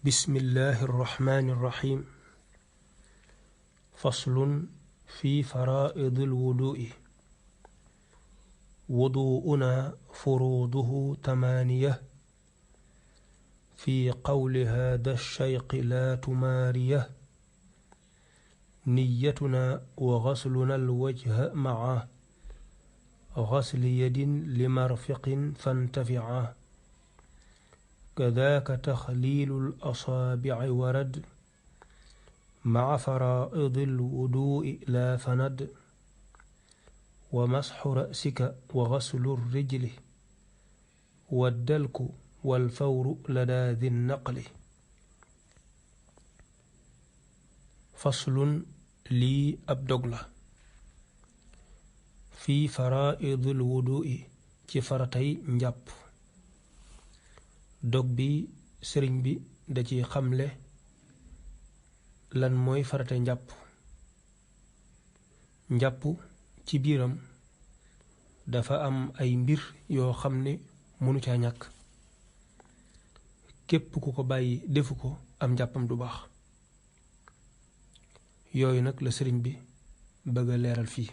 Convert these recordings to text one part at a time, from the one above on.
بسم الله الرحمن الرحيم. فصل في فرائض الوضوء. وضوءنا فروضه 8 في قول هذا الشيق لا تماريه. نيتنا وغسلنا الوجه مع غسل يد لمرفق فانتفعا. كذاك تخليل الأصابع ورد مع فرائض الوضوء لا فند. ومسح رأسك وغسل الرجل والدلك والفور لدى ذي النقل. فصل لي أبدغلا في فرائض الوضوء كفرتي نجاب. dog bi sëriñ bi da ci xamle lan mooy farate njàpp ci biiram dafa am ay mbir yoo xam ne mënu caa ñàkk. képp ku ko bàyyi defu ko am njàppam du baax. yooyu nag la sëriñ bi bëgg a leeral fii.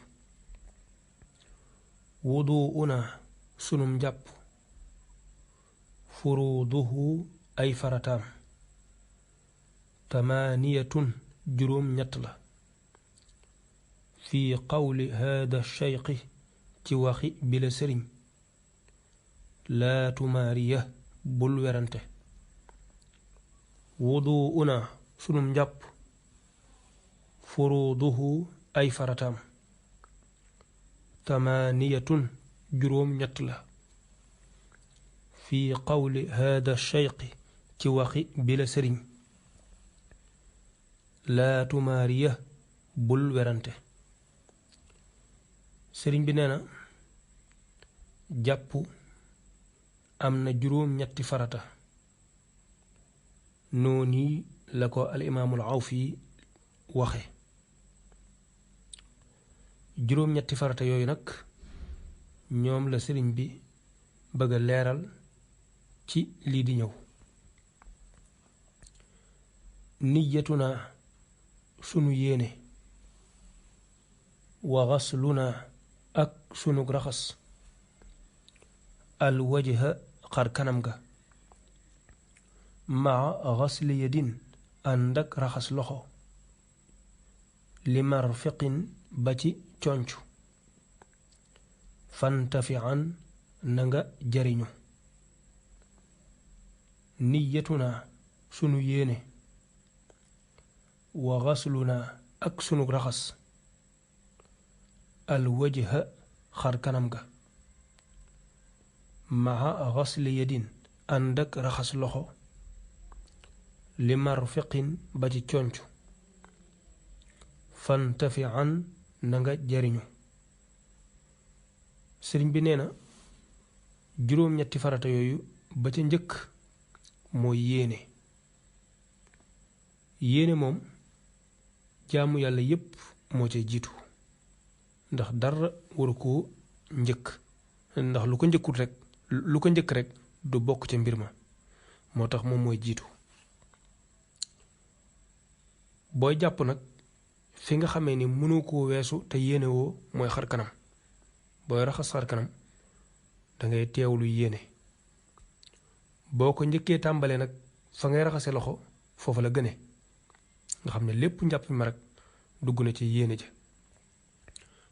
wuduuna sunum njàpp furuuduhu ay farataam 8 juróom ñett la. fi qawli haada shayqi ci waxi bila sëriñ laa tumaariya bul werante. wuduuna sunum njàpp furuuduhu ay farataam 8 juróom ñett la. في قول هذا الشيخ توخي بلا سرين لا تماريه بل ورانته. سرين بنانا جابو أمنا جروم نياتي فرطة نوني لكو الإمام العوفي وخي. جروم نياتي فرطة يوي نك ñoom la sëriñ bi bëgg a leeral ci lii di ñëw. niyatuna sunu yéene wa ghasluna ak sunu raxas al wajha xar kanam ga maa ghasli yadin ànd ak raxas loxo li marfiqin ba ci concu fantafi'an na nga jariñu. niyatuna sunu yéene wa ghasluna ak sunu raxas al wajha xar kanam ga maa ghasli yadin ànd ak raxas loxo li marfiqin ba ci concu fantafi'an na nga jariñu. sëriñ bi nee na juróom ñetti farata yooyu ba ca njëkk mooy yéene moom jaamu yàlla yépp moo ca jiitu ndax dara waru koo njëkk, ndax lu ko njëkk rek du bokk ca mbir ma, moo tax moom mooy jiitu. booy jàpp nag fi nga xamee ni mënu koo weesu te yéene woo mooy xar kanam. booy raxas xar kanam dangay teewlu yéene. boo ko njëkkee tàmbalee nag fa ngay raxase loxo foofu la gëne nga xam ne lépp njàpp mi rek dugg na ci yéene ja.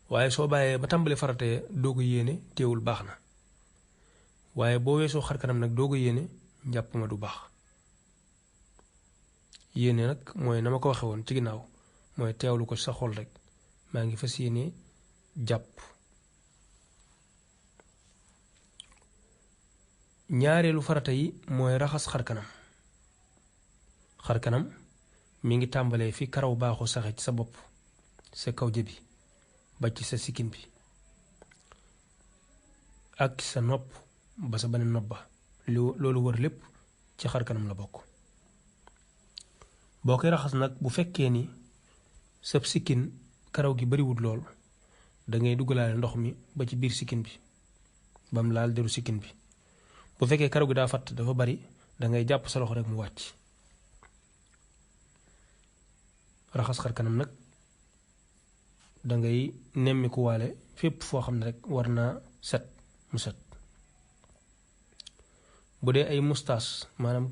waaye soo bàyyee ba tàmbali faratee doo ko yéene teewul baax na, waaye boo weesoo xar kanam nag doo ko yéene njàpp ma du baax. yéene nag mooy na ma ko waxe woon ci ginnaaw mooy teewlu ko sa xol rek maa ngi fas yéene jàpp. ñaareelu farata yi mooy raxas xar kanam mi ngi tàmbalee fi karaw baaxu saxe ci sa bopp sa kaw jëbi ba ci sa sikkin bi ak sa nopp ba sa beneen nopp ba loolu wër lépp ci xar kanam la bokk. boo koy raxas nag bu fekkee ni sab sikkin karaw gi bariwul lool dangay duggalaale ndox mi ba ci biir sikkin bi bam laal deru sikkin bi. bu fekkee karaw gi daa fatt dafa bari dangay jàpp sa loxo rek mu wàcc raxas xar kanam nag dangay nemmiku waale fépp foo xam ne rek war naa set mu set. bu dee ay mustaas maanaam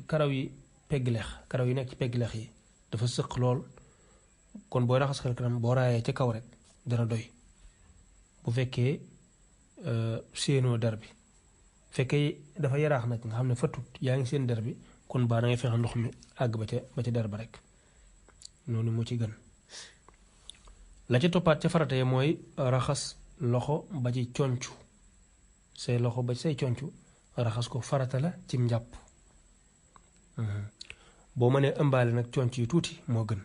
karaw yi pegg leex karaw yi nekk ci pegg leex yi dafa sëq lool, kon booy raxas xar kanam boo raayee ca kaw rek dana doy. bu fekkee séenoo der bi fekkee dafa yaraax nag nga xam ne fatut yaa ngi seen der bi, kon baa da ngay fexe ndox mi àgg ba ca der ba rek, noonu mu ci gën. la ca toppaat ca farata yi mooy raxas loxo ba ci concu, say loxo ba ci say concu raxas ko farata la cim njàpp. boo mënee ëmbaale nag conc yu tuuti moo gën,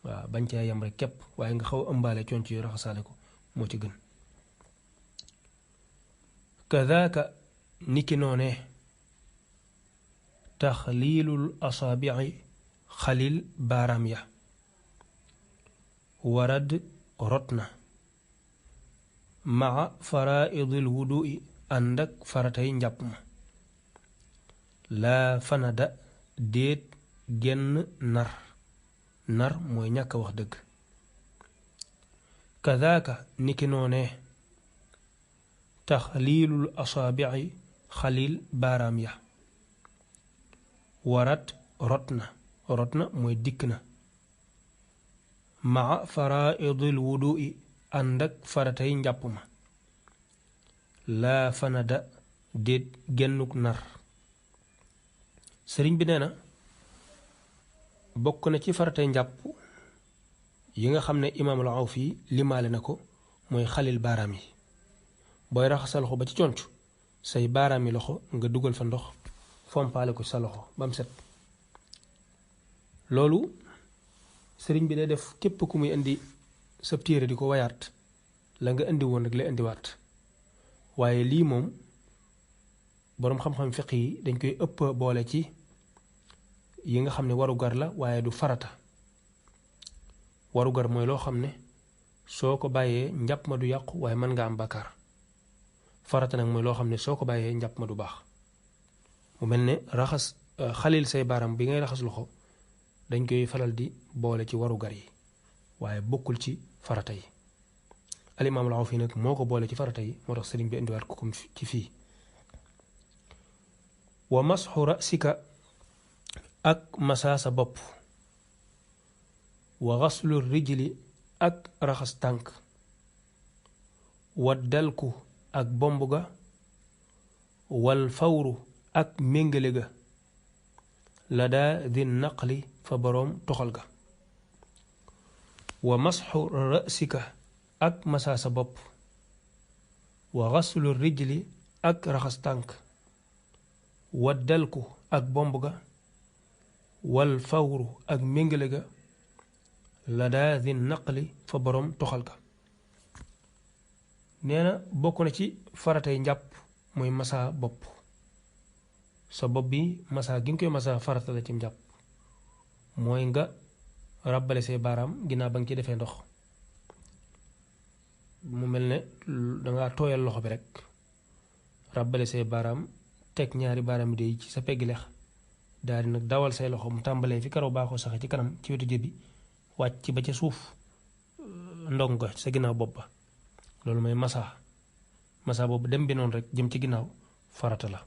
waaw bañ cee yem rek képp, waaye nga xaw a ëmbaale conc yu raxasaale ko moo ci gën. kadaaka niki noonee taxliilul asaabici xalil baaraam ya, warad rot na maa faraidil wudui ànd ak faratay njàpp ma, laa fanada déet genn nar mooy ñàkk a wax dëgg. kadaaka niki noonee taxliilul asaabici xalil baaraam ya, warat rot na mooy dikk na, maa faraidil wudui ànd ak faratay njàpp ma, laa fanada déet gennuk nar. sëriñ bi nee na bokk na ci faratay njàpp yi nga xam ne imaamul Awfi limaale na ko mooy xalil baaraam yi. booy raxas sa loxo ba ci conc say baaraam yi loxo nga dugal fa ndox fompaale ko sa loxo ba mu set. loolu sëriñ bi day def képp ku muy indi sab téere di ko wayaat la nga indi woon rek la indiwaat, waaye lii moom boroom xam-xam fiq yi dañ koy ëpp boole ci yi nga xam ne warugar la waaye du farata. warugar mooy loo xam ne soo ko bàyyee njàpp ma du yàqu waaye mën nga am bàkkaar. farata nag mooy loo xam ne soo ko bàyyee njàpp ma du baax. mu mel ne raxas xalil say baaraam bi ngay raxas loxo dañ koy faral di boole ci warugar yi waaye bokkul ci farata yi. alimaam al-Awfi nag moo ko boole ci farata yi, moo tax sëriñ bi indiwaat ko ci fii. wa masxu rasika ak masaa sa bopp, wa xaslu rijli ak raxas tànk, wa dalku ak bomb ga, wal fawru ak méngale ga, la daa di naqli fa boroom toxal ga. wa masxu rasika ak masaa sa bopp, wa xaslu rijli ak raxas tànk, wa dalku ak bomb ga, wal fawru ak méngale ga, la daa di naqli fa boroom toxal ga. nee na bokk na ci faratay njàpp mooy masaa bopp. sa bopp bi masaa gi nga koy masaa farata la ci njàpp, mooy nga ràbbale say baaraam ginnaaw ba nga ci defee ndox, mu mel ne danga tooyal loxo bi rek ràbbale say baaraam teg ñaari baaraam yi day ci sa pegg lex, daal di nag dawal say loxo mu tàmbalee fi karaw baaxoo saxe ci kanam ci wetu jëbi wàcc ba ca suuf ndong nga sa ginnaaw bopp ba. loolu mooy masaa boobu dem bi noonu rek jëm ci ginnaaw farata la.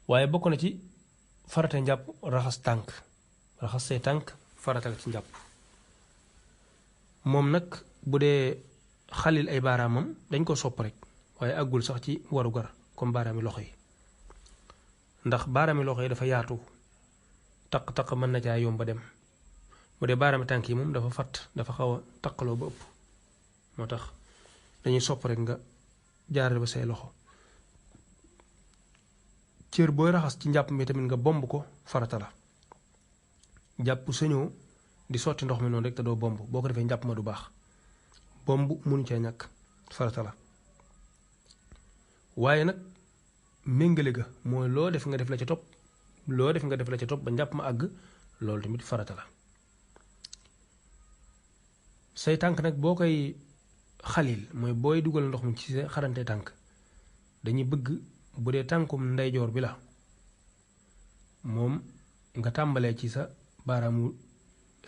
waaye bokk na ci farata njàpp raxas tànk, raxas say tànk farata la ci njàpp. moom nag bu dee xalil ay baaraamam dañ ko sopp rek waaye àggul sax ci warugar comme baaraami loxo yi, ndax baaraami loxo yi dafa yaatu, taq-taq mën na caa yomba dem. bu dee baaraami tànk yi moom dafa fatt, dafa xaw a taqaloo ba ëpp, moo tax dañuy sopp rek nga jaarale ba say loxo. cër booy raxas ci njàpp mi tamit nga bomb ko farata la. jàpp sañoo di sotti ndox mi noonu rek te doo bomb, boo ko defee njàpp ma du baax. bomb mënu cee ñàkk, farata la. waaye nag méngale ga mooy loo def nga def la ca topp, loo def nga def la ca topp ba njàpp ma àgg, loolu tamit farata la. say tànk nag boo koy xalil mooy booy dugal ndox mi ci sa xarante tànk, dañuy bëgg bu dee tànkum ndeyjoor bi la moom nga tàmbalee ci sa baaraamu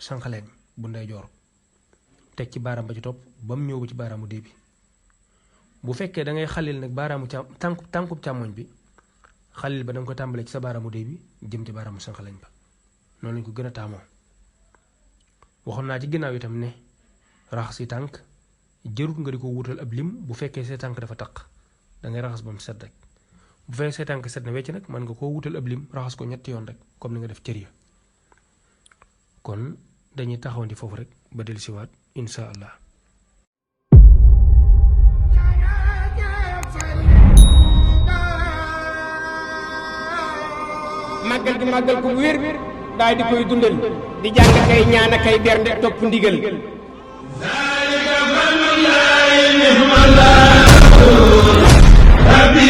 sànqaleen bu ndeyjoor teg ci baaraam ba ci topp ba mu ñëw ba ci baaraamu dee bi. bu fekkee da ngay xalil nag baaraamu tànkub càmmoñ bi xalil ba da nga ko tàmbalee ci sa baaraamu dee bi jëm ci baaraamu sànqaleen ba noonu lañ ko gën a taamoo. waxoon naa ci ginnaaw itam ne raxas yi tànk jërut nga di ko wutal ab lim bu fekkee say tànk dafa taq da ngay raxas ba mu set rek. bu fekkee say tànk set na wecc nag mën nga koo wutal ab lim raxas ko ñetti yoon rek comme ni nga def cër ya. kon dañuy taxawandi foofu rek ba dellusiwaat insha allah. màggal gi màggal ko wér daal di koy dundal di jàng kay ñaan kay bernde topp ndigal. zalika fadlullahi ni'mal rabbi